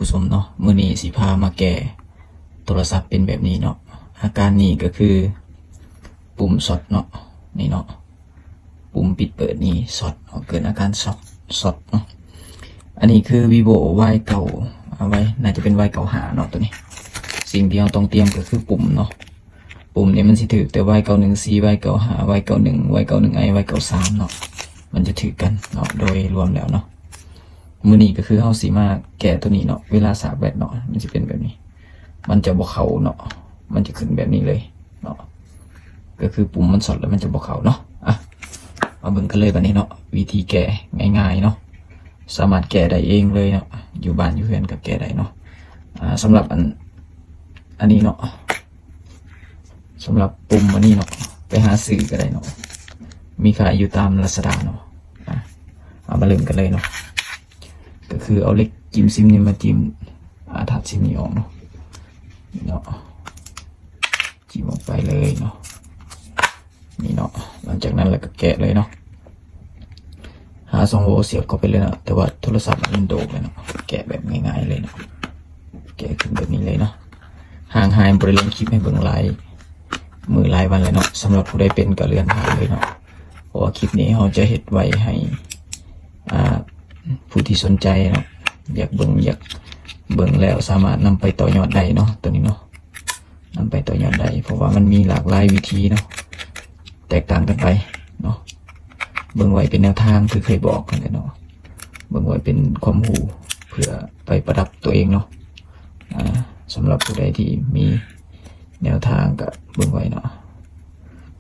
ຜູ້ຊົມເນາະ, ມື້ນີ້ຊິພາມາແກ້ໂທລະສັບເປັນແບບນີ້ເນາະ. ອາການນີ້ກໍຄືປຸ່ມຊັອດເນາະ, ນີ້ເນາະ, ປຸ່ມປິດເປີດນີ້ຊັອດເນາະ, ເກີດອາການຊັອດ ຊັອດເນາະ. ອັນນີ້ຄື Vivo Y ເກົ້າ ອາ Y ໜ້າຈະເປັນ Y ເກົ້າຫ້າເນາະ ໂຕນີ້. ສິ່ງທີ່ເຮົາຕ້ອງຕຽມກໍຄືປຸ່ມເນາະ, ປຸ່ມນີ້ມັນຊິຖືກແຕ່ Y ເກົ້າໜຶ່ງສີ່ Y ເກົ້າຫ້າ Y ເກົ້າໜຶ່ງ Y ເກົ້າໜຶ່ງ I Y ເກົ້າສາມເນາະ, ມັນຈະຖືກກັນເນາະ ໂດຍລວມແລ້ວເນາະ. ມື້ນີ້ກໍຄືເຮົາຊິມາແກ້ໂຕນີ້ເນາະ, ເວລາສາກແບັດເນາະ ມັນຊິເປັນແບບນີ້, ມັນຈະບໍ່ເຂົ້າເນາະ, ມັນຈະຂຶ້ນແບບນີ້ເລີຍເນາະ, ກໍຄືປຸ່ມມັນຊັອດແລ້ວມັນຈະບໍ່ເຂົ້າເນາະ. ອະ ມາເບິ່ງກັນເລີຍບັດນີ້ເນາະ, ວິທີແກ້ງ່າຍໆເນາະ, ສາມາດແກ້ໄດ້ເອງເລີຍເນາະ, ຢູ່ບ້ານຢູ່ເຮືອນກໍແກ້ໄດ້ເນາະ. ອາ ສຳລັບອັນ ອັນນີ້ເນາະ, ສຳລັບປຸ່ມອັນນີ້ເນາະ ໄປຫາຊື້ກໍໄດ້ເນາະ, ມີຂາຍຢູ່ຕາມ Lazada ເນາະ. ອາ ເອົາມາເລີ່ມກັນເລີຍເນາະ, ກໍຄືເອົາເຫຼັກຈິ້ມຊິມນີ້ມາຈິ້ມ ອາ ຖາດຊິມນີ້ອອກເນາະ, ເນາະ, ຈິ້ມອອກໄປເລີຍເນາະ, ນີ້ເນາະ. ຫຼັງຈາກນັ້ນແລ້ວກໍແກະເລີຍເນາະ. ຫາຊ່ອງໂຫວ່ສຽບເຂົ້າໄປເລີຍເນາະ, ແຕ່ວ່າໂທລະສັບມັນໂດກເລີຍເນາະ, ແກະແບບງ່າຍໆເລີຍເນາະ, ແກະຂຶ້ນແບບນີ້ເລີຍເນາະ. ຫ່າງຫາຍບໍ່ໄດ້ລົງຄລິບໃຫ້ເບິ່ງຫຼາຍມື້ຫຼາຍວັນແລ້ວເນາະ, ສຳລັບຜູ້ໃດເປັນກໍເລື່ອນຜ່ານເລີຍເນາະ, ເພາະວ່າຄລິບນີ້ເຮົາຈະເຮັດໄວ້ໃຫ້ ອ່າ ຜູ້ທີ່ສົນໃຈເນາະ, ຢາກເບິ່ງ ຢາກເບິ່ງແລ້ວສາມາດນຳໄປຕໍ່ຍອດໄດ້ເນາະ, ໂຕນີ້ເນາະ. ນຳໄປຕໍ່ຍອດໄດ້ ເພາະວ່າມັນມີຫຼາກຫຼາຍວິທີເນາະ, ແຕກຕ່າງກັນໄປເນາະ. ເບິ່ງໄວ້ເປັນແນວທາງ ຄືເຄີຍບອກຫັ້ນແຫຼະເນາະ, ເບິ່ງໄວ້ເປັນຄວາມຮູ້ເພື່ອໄປປະດັບຕົວເອງເນາະ. ອາ ສຳລັບຜູ້ໃດທີ່ມີແນວທາງກໍເບິ່ງໄວ້ເນາະ.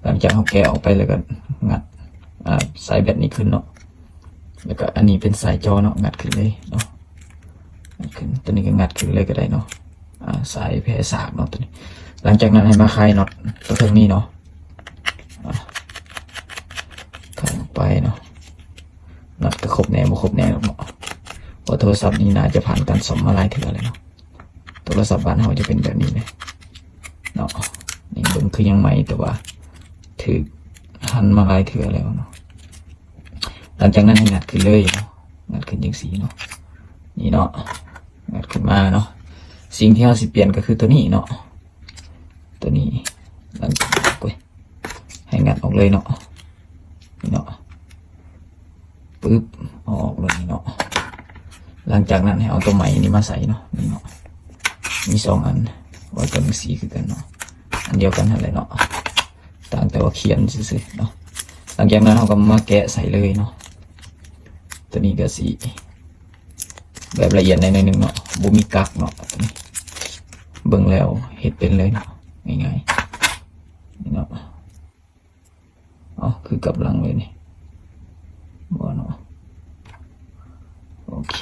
ຫຼັງຈາກເຮົາແກະອອກໄປແລ້ວກໍງັດ ອາ ສາຍແບັດນີ້ຂຶ້ນເນາະ, ແລ້ວກໍອັນນີ້ເປັນສາຍຈໍເນາະ, ງັດຂຶ້ນເລີຍເນາະ. ຂຶ້ນ ຕົວນີ້ກໍງັດຂຶ້ນເລີຍກໍໄດ້ເນາະ. ອາ ສາຍແຜ່ສາກເນາະ ຕົວນີ້. ຫຼັງຈາກນັ້ນໃຫ້ມາຄາຍນັອດຕົວເທິງນີ້ເນາະ, ອາ ຄາຍອອກໄປເນາະ. ນັອດກໍຄົບແດ່ບໍ່ຄົບແດ່ດອກເນາະ, ເພາະໂທລະສັບນີ້ໜ້າຈະຜ່ານການສ້ອມມາຫຼາຍເທື່ອແລ້ວເນາະ. ໂທລະສັບບ້ານເຮົາຈະເປັນແບບນີ້ເດ້ເນາະ, ນີ້ເບິ່ງຄືຍັງໃໝ່ ແຕ່ວ່າຖືກຫັນມາຫຼາຍເທື່ອແລ້ວເນາະ. ຫຼັງຈາກນັ້ນໃຫ້ງັດຂຶ້ນເລີຍເນາະ, ງັດຂຶ້ນຈັ່ງຊີ້ເນາະ, ນີ້ເນາະ, ງັດຂຶ້ນມາເນາະ. ສິ່ງທີ່ເຮົາຊິປ່ຽນກໍຄືຕົວນີ້ເນາະ, ຕົວນີ້. ຫຼັງຈາກນັ້ນ ໂອ້ຍ ໃຫ້ງັດອອກເລີຍເນາະ, ນີ້ເນາະ, ປຶບ ເອົາອອກເລີຍເນາະ. ຫຼັງຈາກນັ້ນໃຫ້ເອົາຕົວໃໝ່ນີ້ມາໃສ່ເນາະ, ນີ້ເນາະ, ມີສອງອັນ ວ່າຕົວໜັງສືຄືກັນເນາະ, ອັນດຽວກັນຫັ້ນແຫຼະເນາະ, ຕ່າງແຕ່ວ່າຂຽນຊື່ໆເນາະ. ຫຼັງຈາກນັ້ນເຮົາກໍມາແກະໃສ່ເລີຍເນາະ. ຕົວນີ້ກໍຊິແບບລະອຽດແດ່ໜ້ອຍໜຶ່ງເນາະ, ບໍ່ມີກັກເນາະ. ຕົວນີ້ເບິ່ງແລ້ວເຮັດເປັນເລີຍເນາະ, ງ່າຍໆ ນີ້ເນາະ. ອໍ ຄືກັບຫຼັງເລີຍນີ້ ບໍ່ເນາະ. ໂອເຄ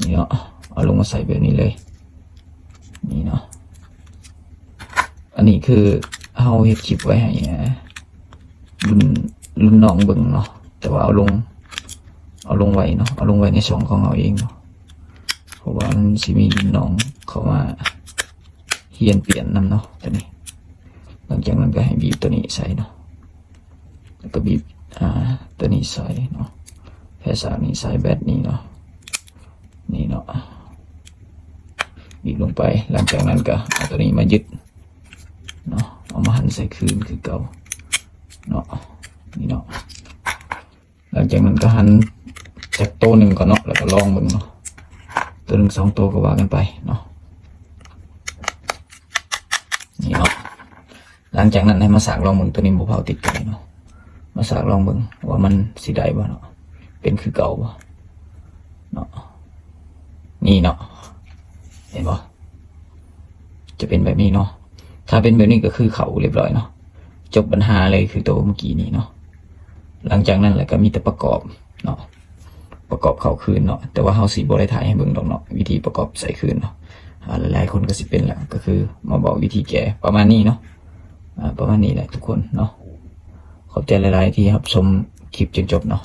ນີ້ເນາະ, ເອົາລົງມາໃສ່ແບບນີ້ເລີຍ ນີ້ເນາະ. ອັນນີ້ຄືເຮົາເຮັດຄລິບໄວ້ໃຫ້ ອ່າ ລຸ້ນ ລຸ້ນນ້ອງເບິ່ງເນາະ, ແຕ່ວ່າເອົາລົງ ເອົາລົງໄວ້ເນາະ, ເອົາລົງໄວ້ໃນຊ່ອງຂອງເຮົາເອງເນາະ, ເພາະວ່າມັນຊິມີລຸ້ນນ້ອງເຂົ້າມາ ຮຽນປ່ຽນນຳເນາະ ຕົວນີ້. ຫຼັງຈາກນັ້ນກໍໃຫ້ບີບຕົວນີ້ໃສ່ເນາະ, ແລ້ວກໍບີບ ອ່າ ຕົວນີ້ໃສ່ເນາະ, ແຜ່ສາກນີ້ໃສ່ແບັດນີ້ເນາະ, ນີ້ເນາະ ບີບລົງໄປ. ຫຼັງຈາກນັ້ນກໍເອົາຕົວນີ້ມາຍຶດເນາະ, ເອົາມາຫັນໃສ່ຄືນຄືເກົ່າເນາະ, ນີ້ເນາະ. ຫຼັງຈາກນັ້ນກໍຫັນຈັກໂຕໜຶ່ງກ່ອນເນາະ, ແລ້ວກໍລອງເບິ່ງເນາະ, ໂຕໜຶ່ງສອງໂຕກໍວ່າກັນໄປເນາະ, ນີ້ເນາະ. ຫຼັງຈາກນັ້ນໃຫ້ມາສາກລອງເບິ່ງ, ໂຕນີ້ບໍ່ເຜົາຕິດກັນເນາະ, ມາສາກລອງເບິ່ງວ່າມັນຊິໄດ້ບໍ່ເນາະ, ເປັນຄືເກົ່າບໍ່ເນາະ, ນີ້ເນາະ, ເຫັນບໍ່? ຈະເປັນແບບນີ້ເນາະ. ຖ້າເປັນແບບນີ້ກໍຄືເຂົ້າຮຽບຮ້ອຍເນາະ, ຈົບບັນຫາເລີຍ ຄືໂຕເມື່ອກີ້ນີ້ເນາະ. ຫຼັງຈາກນັ້ນແລ້ວກໍມີແຕ່ປະກອບເນາະ, ປະກອບເຂົ້າຄືນເນາະ, ແຕ່ວ່າເຮົາຊິບໍ່ໄດ້ຖ່າຍໃຫ້ເບິ່ງດອກເນາະ, ວິທີປະກອບໃສ່ຄືນເນາະ. ອ່າ ຫຼາຍໆຄົນກໍຊິເປັນແລ້ວ, ກໍຄືມາບອກວິທີແກ້ ປະມານນີ້ເນາະ, ອ່າ ປະມານນີ້ແຫຼະທຸກຄົນເນາະ. ຂອບໃຈຫຼາຍໆທີ່ຮັບຊົມຄລິບຈົນຈົບເນາະ.